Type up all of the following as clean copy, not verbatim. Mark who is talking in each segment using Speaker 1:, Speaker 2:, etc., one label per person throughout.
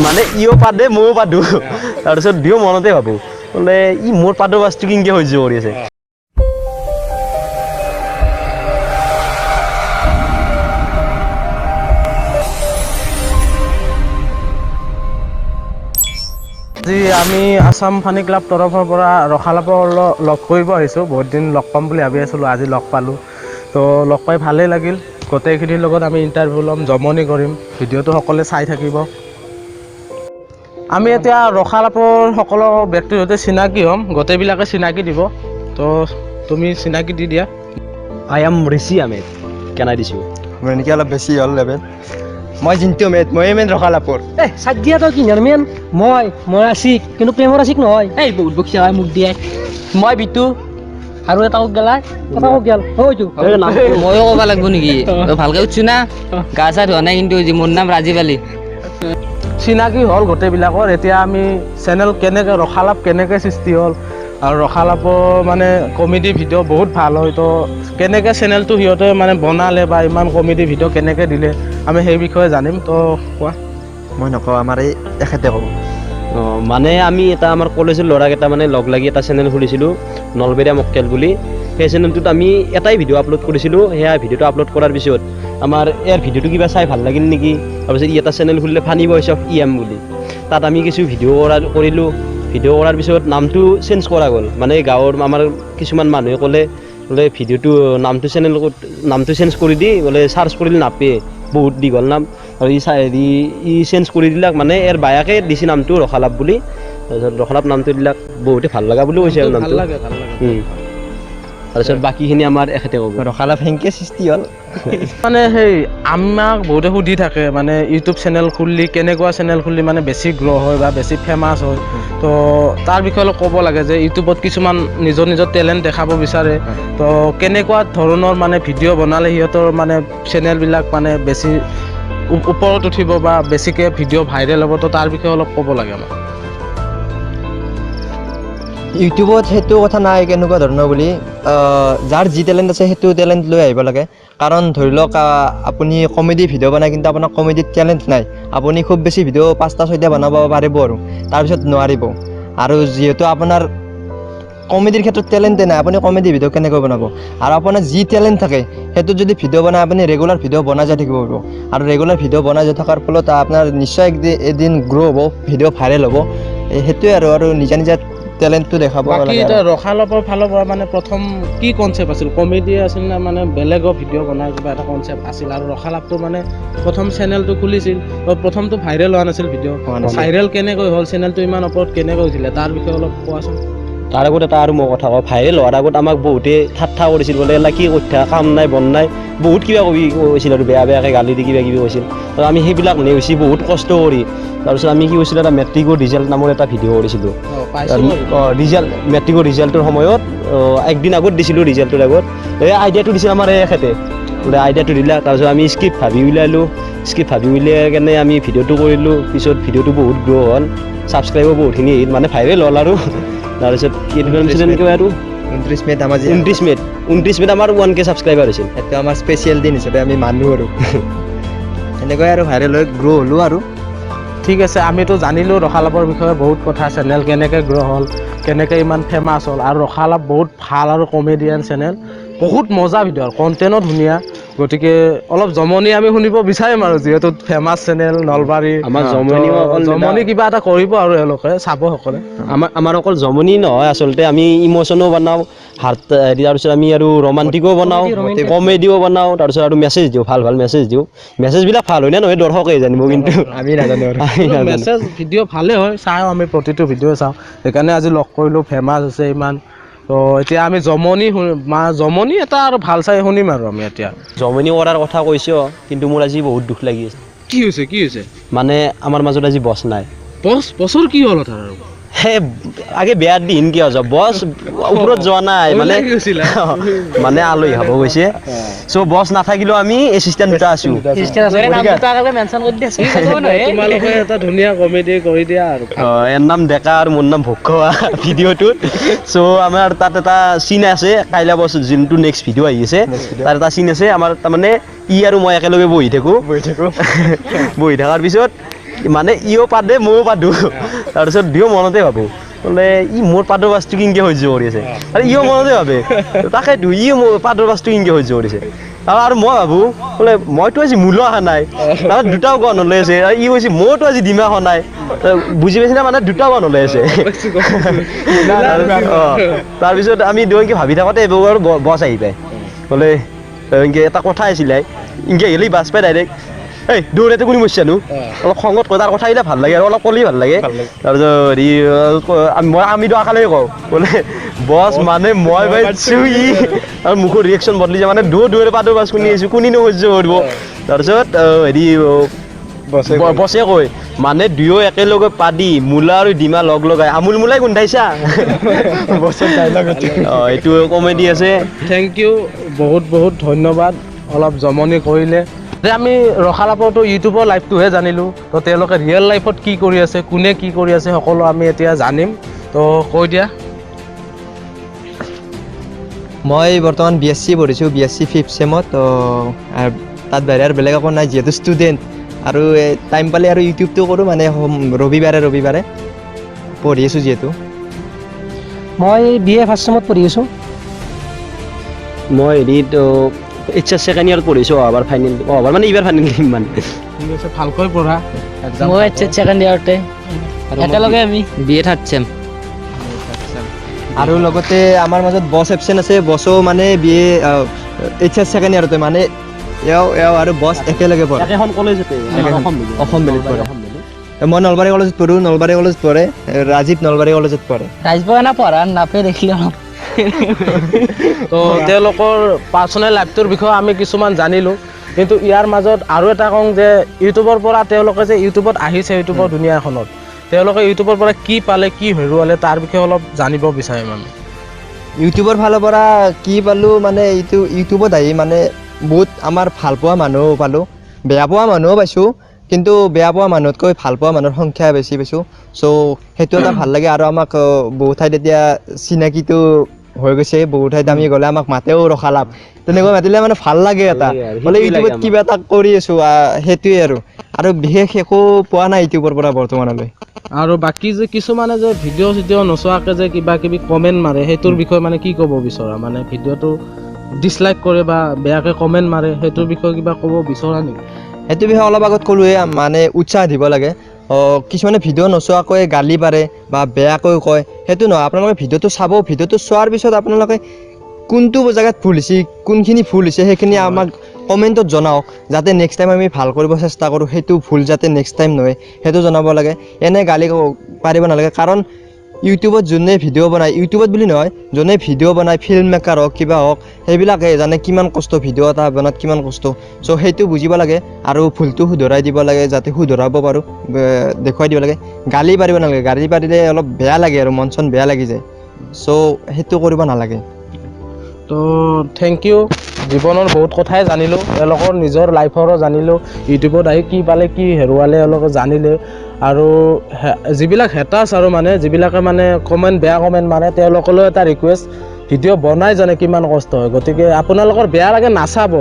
Speaker 1: মানে ইও পাদে ময়ো পাদো। তাৰপিছত দুয়ো মনতে ভাবোঁ বোলে ই মোৰ পাদৰ বাছটো কিনকে সহ্য কৰি আছে।
Speaker 2: আজি আমি আছাম ফানী ক্লাব তৰফৰ পৰা ৰসালাপৰ লগ কৰিব আহিছোঁ। বহুত দিন লগ পাম বুলি ভাবি আছিলোঁ, আজি লগ পালোঁ। তো লগ পাই ভালেই লাগিল। গোটেইখিনিৰ লগত আমি ইণ্টাৰভিউ ল'ম, জমনি কৰিম। ভিডিঅ'টো সকলোৱে চাই থাকিব। আমি এতিয়া ৰসালাপৰ সকলো ব্যক্তিৰ সৈতে চিনাকি হ'ম, গোটেইবিলাকে চিনাকি দিব। তো তুমি চিনাকি দি দিয়া।
Speaker 1: I am ঋষি আহমেদ, কেনাই দিছোঁ।
Speaker 3: মোৰ নেকি অলপ বেছি হ'ল লেভেল। মই জিন্তু মেদ, ময়ে মেইন ৰসালাপৰ।
Speaker 4: এ চাদ দিয়া, তই কিহৰ মেন? মই মই আছিক, কিন্তু প্ৰেমৰ আছিক নহয়।
Speaker 5: এই বহুত বকচা হয় মোক দিয়ে। মই বিটু
Speaker 4: আৰু এটা কক গেলা, এটা কক গেল হয়তো।
Speaker 5: ময়ো ক'ব লাগিব নেকি? ভালকে উঠছো না, গা চা ধোৱা নাই কিন্তু। মোৰ নাম ৰাজীৱ আলী।
Speaker 2: চিনাকি হ'ল গোটেইবিলাকৰ। এতিয়া আমি চেনেল কেনেকৈ ৰসালাপ কেনেকৈ সৃষ্টি হ'ল আৰু ৰসালাপৰ মানে কমেডি ভিডিঅ' বহুত ভাল হয়, তো কেনেকৈ চেনেলটো সিহঁতে মানে বনালে বা ইমান কমেডি ভিডিঅ' কেনেকৈ দিলে, আমি সেই বিষয়ে জানিম। তো কোৱা।
Speaker 3: মই নকওঁ, আমাৰ এই এখেতে ক'ব।
Speaker 1: অঁ, মানে আমি এটা আমাৰ কলেজৰ ল'ৰাকেইটা মানে লগ লাগি এটা চেনেল খুলিছিলোঁ, নলবেৰীয়া মক্কেল বুলি। সেই চেনেলটোত আমি এটাই ভিডিঅ' আপলোড কৰিছিলোঁ। সেয়া ভিডিঅ'টো আপলোড কৰাৰ পিছত আমাৰ ইয়াৰ ভিডিঅ'টো কিবা চাই ভাল লাগিল নেকি, তাৰপিছত ই এটা চেনেল খুলিলে funny voice of E M বুলি। তাত আমি কিছু ভিডিঅ' কৰা কৰিলোঁ। ভিডিঅ' কৰাৰ পিছত নামটো চেঞ্জ কৰা গ'ল। মানে গাঁৱৰ আমাৰ কিছুমান মানুহে ক'লে বোলে ভিডিঅ'টো নামটো চেনেল নামটো চেঞ্জ কৰি দি, বোলে চাৰ্চ কৰিলে নাপে, বহুত দীঘল নাম। আৰু ই চাই হেৰি ই চেঞ্জ কৰি দিলাক, মানে ইয়াৰ বায়াকে দিছে নামটো ৰসালাপ বুলি। তাৰপিছত ৰসালাপ নামটো দিলাক, বহুতে ভাল লগা বুলিও কৈছে আৰু
Speaker 2: ভাল
Speaker 1: নামটো
Speaker 2: লাগে, ভাল লাগে।
Speaker 1: তাৰপিছত বাকীখিনি আমাৰ এখেতে ক'ব।
Speaker 3: ৰসালাপ সেনকে সৃষ্টি হ'ল।
Speaker 2: মানে সেই আমাক বহুতে সুধি থাকে, মানে ইউটিউব চেনেল খুলিলি কেনেকুৱা চেনেল খুলিলি মানে বেছি গ্ৰ' হয় বা বেছি ফেমাছ হয়। তো তাৰ বিষয়ে অলপ ক'ব লাগে যে ইউটিউবত কিছুমান নিজৰ নিজৰ টেলেণ্ট দেখাব বিচাৰে, তো কেনেকুৱা ধৰণৰ মানে ভিডিঅ' বনালে সিহঁতৰ মানে চেনেলবিলাক মানে বেছি ওপৰত উঠিব বা বেছিকৈ ভিডিঅ' ভাইৰেল হ'ব, তো তাৰ বিষয়ে অলপ ক'ব লাগে আমাক।
Speaker 3: ইউটিউবত সেইটো কথা নাই কেনেকুৱা ধৰণৰ বুলি, যাৰ যি টেলেণ্ট আছে সেইটো টেলেণ্ট লৈ আহিব লাগে। কাৰণ ধৰি লওক আপুনি কমেডি ভিডিঅ' বনায়, কিন্তু আপোনাৰ কমেডিত টেলেণ্ট নাই, আপুনি খুব বেছি ভিডিঅ' 5টা 6টা বনাব পাৰিব আৰু তাৰপিছত নোৱাৰিব। আৰু যিহেতু আপোনাৰ কমেডিৰ ক্ষেত্ৰত টেলেণ্টে নাই, আপুনি কমেডি ভিডিঅ' কেনেকৈ বনাব? আৰু আপোনাৰ যি টেলেণ্ট থাকে সেইটোত যদি ভিডিঅ' বনায়, আপুনি ৰেগুলাৰ ভিডিঅ' বনাই যাই থাকিব পাৰিব। আৰু ৰেগুলাৰ ভিডিঅ' বনাই যাই থকাৰ ফলত আপোনাৰ নিশ্চয় এদিন গ্ৰ' হ'ব, ভিডিঅ' ভাইৰেল হ'ব। সেইটোৱে আৰু, আৰু নিজা নিজা টেলেণ্টটো দেখাব
Speaker 2: বাকী
Speaker 3: লাগে।
Speaker 2: এতিয়া ৰসালাপৰ ফালৰ পৰা মানে প্ৰথম কি কনচেপ্ট আছিল? কমেডি আছিল নে মানে বেলেগৰ ভিডিঅ' বনাই কিবা এটা কনচেপ্ট আছিল? আৰু ৰসালাপটো মানে প্ৰথম চেনেলটো খুলিছিল, তো প্ৰথমটো ভাইৰেল হোৱা নাছিল ভিডিঅ',
Speaker 3: হোৱা নাছিল।
Speaker 2: ভাইৰেল কেনেকৈ হ'ল, চেনেলটো ইমান ওপৰত কেনেকৈ উঠিলে, তাৰ বিষয়ে অলপ কোৱাচোন।
Speaker 1: তাৰ আগত এটা আৰু মই কথা কওঁ, ভাইৰেল হোৱাৰ আগত আমাক বহুতে ঠাট্টা কৰিছিল, বোলে এলা কি কথা, কাম নাই বন নাই, বহুত কিবা কিবি কৈছিল আৰু বেয়া বেয়াকৈ গালি দি কিবা কিবি কৈছিল। তো আমি সেইবিলাক নেওচি বহুত কষ্ট কৰি তাৰপিছত আমি কি কৰিছিলোঁ, এটা মেট্ৰিকৰ ৰিজাল্ট নামৰ এটা ভিডিঅ' কৰিছিলোঁ।
Speaker 2: পাইছোঁ।
Speaker 1: ৰিজাল্ট, মেট্ৰিকৰ ৰিজাল্টৰ সময়ত একদিন আগত দিছিলোঁ, ৰিজাল্টটোৰ আগত এই আইডিয়াটো দিছিল আমাৰ এই এখেতে, বোলে আইডিয়াটো দিলাক। তাৰপিছত আমি স্ক্ৰিপ্ট ভাবি উলিয়ালোঁ, স্ক্ৰিপ্ট ভাবি উলিয়াই কেনে আমি ভিডিঅ'টো কৰিলোঁ। পিছত ভিডিঅ'টো বহুত গ্ৰ' হ'ল, ছাবস্ক্ৰাইবো বহুতখিনি আহিল, মানে ভাইৰেল হ'ল। আৰু তাৰপিছত কেইদিনমান পিছত এনেকৈ আৰু
Speaker 3: 29 মে'ত আমাৰ যি
Speaker 1: 29 মে'ত, 29 মে'ত আমাৰ 1K subscriber হৈছিল।
Speaker 3: সেইটো আমাৰ স্পেচিয়েল দিন হিচাপে আমি মানো আৰু সেনেকুৱাই আৰু ভাইৰেল হৈ গ্ৰ' হ'লোঁ আৰু।
Speaker 2: ঠিক আছে, আমিতো জানিলোঁ ৰসালাপৰ বিষয়ে বহুত কথা, চেনেল কেনেকৈ গ্ৰ' হ'ল, কেনেকৈ ইমান ফেমাছ হ'ল। আৰু ৰসালাপ বহুত ভাল আৰু কমেডিয়ান চেনেল, বহুত মজা ভিডিঅ', কণ্টেণ্টো ধুনীয়া। গতিকে অলপ জমনি আমি শুনিব বিচাৰিম আৰু, যিহেতু ফেমাছ চেনেল নলবাৰী।
Speaker 1: আমাৰ জমনিও
Speaker 2: তো
Speaker 1: অকল
Speaker 2: জমনি কিবা এটা কৰিব আৰু এওঁলোকে চাব সকলে।
Speaker 1: আমাৰ অকল জমনি নহয়, আচলতে আমি ইম'চনো বনাওঁ, হাৰ্ট হেৰি, তাৰপিছত আমি আৰু ৰোমান্টিকো বনাওঁ, কমেডিও বনাওঁ, তাৰপিছত আৰু মেছেজ দিওঁ, ভাল ভাল মেছেজ দিওঁ। মেছেজবিলাক ভাল হয় নে নহয় দৰ্শকে জানিব, কিন্তু
Speaker 3: আমি নাজানো আৰু।
Speaker 1: আমি নাজানো।
Speaker 2: মেছেজ ভিডিঅ' ভালে হয়, চাওঁ আমি প্ৰতিটো ভিডিঅ' চাওঁ, সেইকাৰণে আজি লগ কৰিলোঁ, ফেমাছ হৈছে ইমান। তো এতিয়া আমি জমনি জমনি এটা আৰু ভাল চাই শুনিম আৰু আমি এতিয়া।
Speaker 1: জমনি কৰাৰ কথা কৈছ, কিন্তু মোৰ আজি বহুত দুখ লাগি আছে।
Speaker 2: কি হৈছে, কি হৈছে?
Speaker 1: মানে আমাৰ মাজত আজি বছ নাই।
Speaker 2: বছ, বছৰ কি হ'ল তাৰ আৰু?
Speaker 1: সেই আগে বেয়া দিন কিয় যাব, বছ ওপৰত যোৱা নাই, মানে
Speaker 2: ওলাই গৈছিলা।
Speaker 1: মানে আলহী খাব গৈছে। চ' বছ নাথাকিলেও আমি এছিষ্টেণ্ট দুটা আছো।
Speaker 2: তোমালোকে এটা ধুনীয়া কমেডি কৰি দিয়া আৰু।
Speaker 1: ইয়াৰ নাম ডেকা আৰু মোৰ নাম ভোগখোৱা ভিডিঅ'টোত। চ' আমাৰ তাত এটা চিন আছে, কাইলৈ বছ যোনটো নেক্সট ভিডিঅ' আহি আছে তাৰ এটা চিন আছে আমাৰ। তাৰমানে ই আৰু মই একেলগে বহি থাকোঁ,
Speaker 3: বহি থাকোঁ।
Speaker 1: বহি থকাৰ পিছত মানে ইও পাদে ময়ো পাদো। তাৰপিছত দুয়ো মনতে ভাবোঁ বোলে ই মোৰ পাদৰ বাছটো কিনকে সহ্য কৰি আছে, আৰু ইও মনতে ভাবে তাকেতো ই মোৰ পাদৰ বাছটো কিনকে সহ্য কৰিছে। আৰু মই ভাবোঁ বোলে মইতো আজি মূল্য অহা নাই, তাৰপিছত দুটাও গণ ওলাই আছে, আৰু ই কৈছে মইতো আজি ডিমা খোৱা নাই। বুজি পাইছে না, মানে দুটাও গণ ওলাই আছে। তাৰপিছত আমি দুয়োকে ভাবি থাকোঁতে এইবোৰ আৰু বছ আহি পায়, বোলে এনেকে এটা কথা আছিলে, ইনকে আহিলে বাছ পাই ডাইৰেক্ট এই দৌৰাতে কোনে মৰিছানো, অলপ খঙত কয়, তাৰ কথা আহিলে ভাল লাগে আৰু অলপ ক'লেই ভাল লাগে। তাৰপিছত হেৰি আমিতো আকালেই কওঁ বোলে বছ মানে মই পাইছোঁ ই, আৰু মুখৰ ৰিয়েকশ্যন বদলি যায়, মানে দৌৰে পাদৰ বাছ শুনি আহিছোঁ, কোনেনো সহ্য কৰিব। তাৰপিছত হেৰি বছে কয় মানে দুয়ো একেলগে পাদি মূলা আৰু ডিমা লগ লগাই আমুল মূলাই গোন্ধাইছা। এইটো কমেডি আছে।
Speaker 2: Thank U, বহুত বহুত ধন্যবাদ, অলপ জমনি কৰিলে যে আমি ৰসালাপৰটো ইউটিউবৰ লাইফটোহে জানিলোঁ, তো তেওঁলোকে ৰিয়েল লাইফত কি কৰি আছে, কোনে কি কৰি আছে সকলো আমি এতিয়া জানিম। তো কৈ দিয়া।
Speaker 3: মই বৰ্তমান BSc পঢ়িছোঁ, BSc fifth চেমত। তো তাত বাহিৰে আৰু বেলেগ একো নাই, যিহেতু ষ্টুডেণ্ট আৰু টাইম পালে আৰু ইউটিউবটো কৰোঁ, মানে ৰবিবাৰে ৰবিবাৰে পঢ়ি আছোঁ যিহেতু।
Speaker 4: মই BA first চেমত পঢ়ি আছোঁ।
Speaker 1: মই হেৰিত এইচ এছ ছেকেণ্ড ইয়াৰত পঢ়িছোঁ, অহাবাৰ ফাইনেল, অহাবাৰ মানে এইবাৰ ফাইনেল দিম মানে।
Speaker 2: ঠিক আছে, ভালকৈ পঢ়া।
Speaker 5: মই এইচ এছ ছেকেণ্ড ইয়াৰতে, একেলগে আমি BA third sem.
Speaker 3: আৰু লগতে আমাৰ মাজত বছ এবচেণ্ট আছে, বছো মানে BA H S second ইয়াৰতে, মানে এওঁ এওঁ আৰু বছ একেলগে পঢ়ে,
Speaker 1: একেখন কলেজতে,
Speaker 3: অসম ভেলীত পঢ়ে। মই নলবাৰী কলেজত পঢ়োঁ, নলবাৰী কলেজত পঢ়ে ৰাজীৱ, নলবাৰী কলেজত পঢ়ে।
Speaker 5: ৰাজীৱ না পঢ়া নাপে দেখিলে অলপ।
Speaker 2: তো তেওঁলোকৰ পাৰ্চনেল লাইফটোৰ বিষয়ে আমি কিছুমান জানিলোঁ, কিন্তু ইয়াৰ মাজত আৰু এটা কওঁ যে ইউটিউবৰ পৰা তেওঁলোকে যে ইউটিউবত আহিছে, ইউটিউবৰ দুনীয়াখনত তেওঁলোকে ইউটিউবৰ পৰা কি পালে, কি হেৰুৱালে, তাৰ বিষয়ে অলপ জানিব বিচাৰিম আমি।
Speaker 3: ইউটিউবৰ ফালৰ পৰা কি পালোঁ মানে এইটো ইউটিউবত আহি মানে বহুত আমাৰ ভাল পোৱা মানুহো পালোঁ, বেয়া পোৱা মানুহো পাইছোঁ, কিন্তু বেয়া পোৱা মানুহতকৈ ভাল পোৱা মানুহৰ সংখ্যা বেছি পাইছোঁ। চ' সেইটো এটা ভাল লাগে। আৰু আমাক বহু ঠাইত এতিয়া চিনাকিটো হৈ গৈছে, বহু ঠাইত আমি গ'লে আমাক মাতেও ৰসালাপ, তেনেকুৱা মাতিলে মানে ভাল লাগে এটা, বোলে ইউটিউবত কিবা এটা কৰি আছোঁ, সেইটোৱে আৰু। আৰু বিশেষ একো পোৱা নাই ইউটিউবৰ পৰা বৰ্তমানলৈ।
Speaker 2: আৰু বাকী যে কিছুমানে যে ভিডিঅ' চিডিঅ' নোচোৱাকৈ যে কিবা কিবি কমেণ্ট মাৰে, সেইটোৰ বিষয়ে মানে কি ক'ব বিচৰা? মানে ভিডিঅ'টো ডিছলাইক কৰে বা বেয়াকৈ কমেণ্ট মাৰে, সেইটোৰ বিষয়ে কিবা ক'ব বিচৰা নেকি?
Speaker 3: সেইটো বিষয়ে অলপ আগত ক'লোৱে, মানে উৎসাহ দিব লাগে। কিছুমানে ভিডিঅ' নোচোৱাকৈ গালি পাৰে বা বেয়াকৈ কয়, সেইটো নহয়। আপোনালোকে ভিডিঅ'টো চাব, ভিডিঅ'টো চোৱাৰ পিছত আপোনালোকে কোনটো জেগাত ভুল হৈছে, কোনখিনি ভুল হৈছে সেইখিনি আমাক কমেণ্টত জনাওক, যাতে নেক্সট টাইম আমি ভাল কৰিব চেষ্টা কৰোঁ, সেইটো ভুল যাতে নেক্সট টাইম নহয় সেইটো জনাব লাগে। এনে গালি পাৰিব নালাগে, কাৰণ ইউটিউবত যোনে ভিডিঅ' বনায়, ইউটিউবত বুলি নহয়, যোনে ভিডিঅ' বনায়, ফিল্ম মেকাৰ হওক কিবা হওক, সেইবিলাকে জানে কিমান কষ্ট ভিডিঅ' এটা বনাত কিমান কষ্ট। চ' সেইটো বুজিব লাগে আৰু ভুলটো শুধৰাই দিব লাগে, যাতে শুধৰাব পাৰোঁ দেখুৱাই দিব লাগে। গালি পাৰিব নালাগে, গালি পাৰিলে অলপ বেয়া লাগে আৰু মন চন বেয়া লাগি যায়। চ' সেইটো কৰিব নালাগে।
Speaker 2: তো thank U, জীৱনৰ বহুত কথাই জানিলোঁ, এওঁলোকৰ নিজৰ লাইফৰো জানিলোঁ, ইউটিউবত আহি কি পালে কি হেৰুৱালে এওঁলোকে জানিলে। আৰু যিবিলাক হেটাৰ্ছ আৰু মানে যিবিলাকে মানে কমেণ্ট বেয়া কমেণ্ট মাৰে, তেওঁলোকলৈও এটা ৰিকুৱেষ্ট, ভিডিঅ' বনাই জানে কিমান কষ্ট হয়, গতিকে আপোনালোকৰ বেয়া লাগে নাচাব,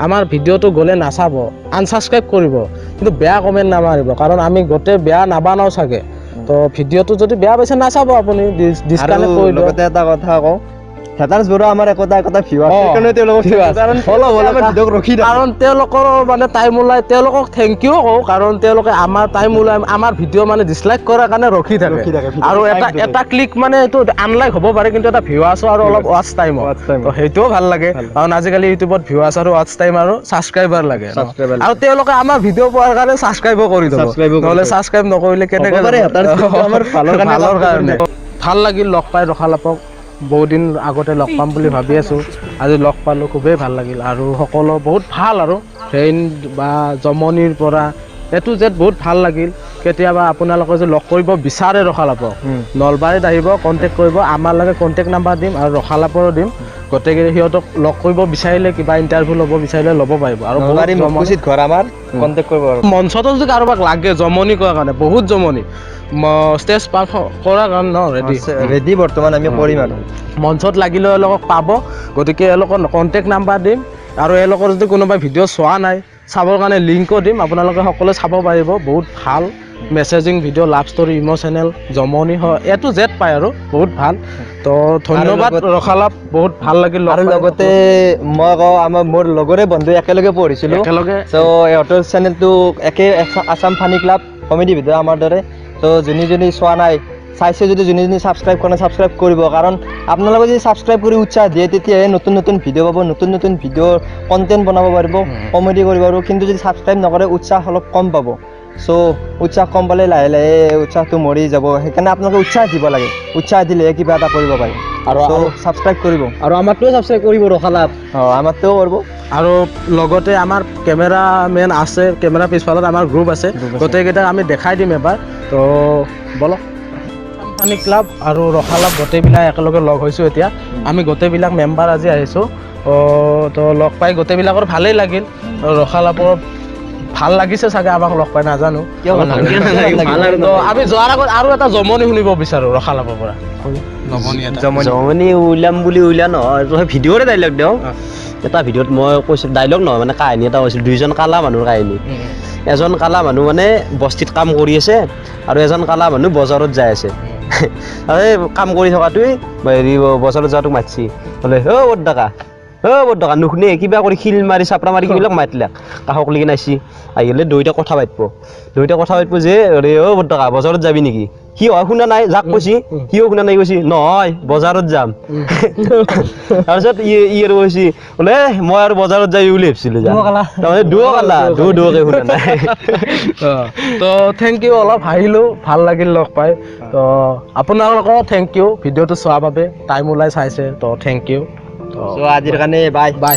Speaker 2: আমাৰ ভিডিঅ'টো গ'লে নাচাব, আনছাবস্ক্ৰাইব কৰিব, কিন্তু বেয়া কমেণ্ট নামাৰিব, কাৰণ আমি গোটেই বেয়া নাবানাওঁ চাগে। তো ভিডিঅ'টো যদি বেয়া পাইছে নাচাব, আপুনি ডিছকানেক্ট কৰি দিয়ক।
Speaker 3: লগতে এটা কথা কওঁ, হেটাৰ্ছবোৰো আমাৰ একোটা একোটা ভিউৱাৰ্ছ, সেইকাৰণে তেওঁলোকক অলপ অলপ ভিডিঅ'ক ৰখি থাকে,
Speaker 2: কাৰণ তেওঁলোকৰ মানে টাইম ওলাই, তেওঁলোকক thank U কওঁ, কাৰণ তেওঁলোকে আমাৰ টাইম ওলাই আমাৰ ভিডিঅ' মানে ডিছলাইক কৰাৰ কাৰণে ৰখি থাকে। আৰু এটা এটা ক্লিক মানে এইটো আনলাইক হ'ব পাৰে, কিন্তু এটা ভিউৱাৰ্ছো আৰু অলপ ৱাচ টাইম, তো সেইটোও ভাল লাগে, কাৰণ আজিকালি ইউটিউবত ভিউৱাৰ্ছ আৰু ৱাচ টাইম আৰু ছাবস্ক্ৰাইবাৰ লাগে, আৰু তেওঁলোকে আমাৰ ভিডিঅ' পোৱাৰ কাৰণে ছাবস্ক্ৰাইবো কৰি দিব, নহ'লে ছাবস্ক্ৰাইব নকৰিলে কেনেকৈ। ভালৰ কাৰণে ভাল লাগিল লগ পাই ৰসালাপক, বহুত দিন আগতে লগ পাম বুলি ভাবি আছোঁ, আজি লগ পালোঁ, খুবেই ভাল লাগিল। আৰু সকলো বহুত ভাল, আৰু ফ্ৰেণ্ড বা জমনিৰ পৰা এ টু জেড বহুত ভাল লাগিল। কেতিয়াবা আপোনালোকে যদি লগ কৰিব বিচাৰে ৰসালাপক, নলবাৰীত আহিব, কণ্টেক্ট কৰিব, আমাৰ লাগে কণ্টেক্ট নাম্বাৰ দিম আৰু ৰসালাপৰো দিম, গতিকে সিহঁতক লগ কৰিব বিচাৰিলে, কিবা ইণ্টাৰভিউ ল'ব বিচাৰিলে ল'ব পাৰিব। আৰু
Speaker 3: ঘৰ আমাৰ কণ্টেক্ট কৰিব।
Speaker 2: মঞ্চতো যদি কাৰোবাক লাগে জমনি কৰাৰ কাৰণে, বহুত জমনি ষ্টেজ পাৰফৰ্ম কৰাৰ কাৰণে ন ৰেডি
Speaker 3: ৰেডি বৰ্তমান আমি কৰিম, আৰু
Speaker 2: মঞ্চত লাগিলেও এওঁলোকক পাব, গতিকে এওঁলোকৰ কণ্টেক্ট নাম্বাৰ দিম। আৰু এওঁলোকৰ যদি কোনোবাই ভিডিঅ' চোৱা নাই, চাবৰ কাৰণে লিংকো দিম, আপোনালোকে সকলোৱে চাব পাৰিব। বহুত ভাল messaging video, love story, emotional, জমনি হয়, এ টু জেড পায় আৰু বহুত ভাল। তো ধন্যবাদ ৰসালাপ, বহুত ভাল লাগিল লগ
Speaker 3: আৰু
Speaker 2: পাই।
Speaker 3: লগতে মই কওঁ, আমাৰ মোৰ লগৰে বন্ধু, একেলগে পঢ়িছিলোঁ।
Speaker 2: একেলগে।
Speaker 3: চ' ইহঁতৰ চেনেলটো একে, Assam funny club, comedy video' আমাৰ দৰে। চ' যোনে যোনে চোৱা নাই, চাইছে যদি, যোনে যোনে ছাবস্ক্ৰাইব কৰা নাই, ছাবস্ক্ৰাইব কৰিব। কাৰণ আপোনালোকে যদি ছাবস্ক্ৰাইব কৰি উৎসাহ দিয়ে, তেতিয়াহে নতুন নতুন ভিডিঅ' পাব, নতুন নতুন ভিডিঅ' কণ্টেণ্ট বনাব পাৰিব, কমেডি কৰিব পাৰিব। কিন্তু যদি ছাবস্ক্ৰাইব নকৰে, উৎসাহ অলপ কম পাব। চ' উৎসাহ কম পালে লাহে লাহে উৎসাহটো মৰি যাব। সেইকাৰণে আপোনালোকে উৎসাহ দিব লাগে, উৎসাহ দিলেহে কিবা এটা কৰিব পাৰে।
Speaker 1: আৰু
Speaker 3: চ' ছাবস্ক্ৰাইব কৰিব।
Speaker 1: আৰু আমাৰটোও ছাবস্ক্ৰাইব কৰিব, ৰসালাপ।
Speaker 3: অঁ, আমাৰটোও কৰিব।
Speaker 2: আৰু লগতে আমাৰ কেমেৰামেন আছে, কেমেৰা পিছফালত আমাৰ গ্ৰুপ আছে।
Speaker 3: গ্ৰুপ আছে।
Speaker 2: গোটেইকেইটাক আমি দেখাই দিম এবাৰ। তো বলক, ফানি ক্লাব আৰু ৰসালাপ গোটেইবিলাক একেলগে লগ হৈছোঁ। এতিয়া আমি গোটেইবিলাক মেম্বাৰ আজি আহিছোঁ। তো লগ পাই গোটেইবিলাকৰ ভালেই লাগিল। ৰসালাপৰ ভাল লাগিছে চাগে আমাক লগ পাই, নাজানো।
Speaker 3: কিয় ভাল নালাগিব?
Speaker 1: ভাল আৰু।
Speaker 2: তো আমি যোৱাৰ আগত আৰু এটা জমনি শুনিব বিচাৰোঁ ৰসালাপৰ পৰা, জমনি এটা।
Speaker 3: জমনি।
Speaker 1: জমনি উলিয়াম বুলি উলিয়া নহয়, তই ভিডিঅ'ৰে ডাইলগ দিওঁ। এটা ভিডিঅ'ত মই কৈছোঁ, ডাইলগ নহয় মানে কাহিনী এটা কৈছিলোঁ, দুইজন কালা মানুহৰ কাহিনী। এজন কালা মানুহ মানে বস্তিত কাম কৰি আছে আৰু এজন কালা মানুহ বজাৰত যাই আছে। আৰু এই কাম কৰি থকাটোৱে হেৰি বজাৰত যোৱাটোক মাতছি বোলে, অ' বৰডাকা, অ' বৰডাকা। নুশুনে। কিবা কৰি শিল মাৰি চাপৰা মাৰি কিবিলাক মাতিলাক। কাষক লাগি নাচি আহিলে দুয়োটা কথা পাতিব, দুয়োটা কথা পাতিব যে, অৰে অ' বৰডাকা, বজাৰত যাবি নেকি? সি হয় শুনা নাই, যাক কৈছি সিও শুনা নাই। কৈছি, নহয়, বজাৰত যাম। তাৰপিছত ই ই আৰু কৈছি বোলে, মই আৰু বজাৰত যাবি বুলি ভাবছিলো যা। তাৰমানে দুয়ো কালা, দুয়ো দুয়োকে শুনা নাই।
Speaker 2: তো thank U, অলপ হাঁহিলোঁ, ভাল লাগিল লগ পাই। তো আপোনালোকৰো thank U, ভিডিঅ'টো চোৱাৰ বাবে, টাইম ওলাই চাইছে, তো thank U. তো
Speaker 3: চ' আজিৰ কাৰণে বাই।
Speaker 2: বাই।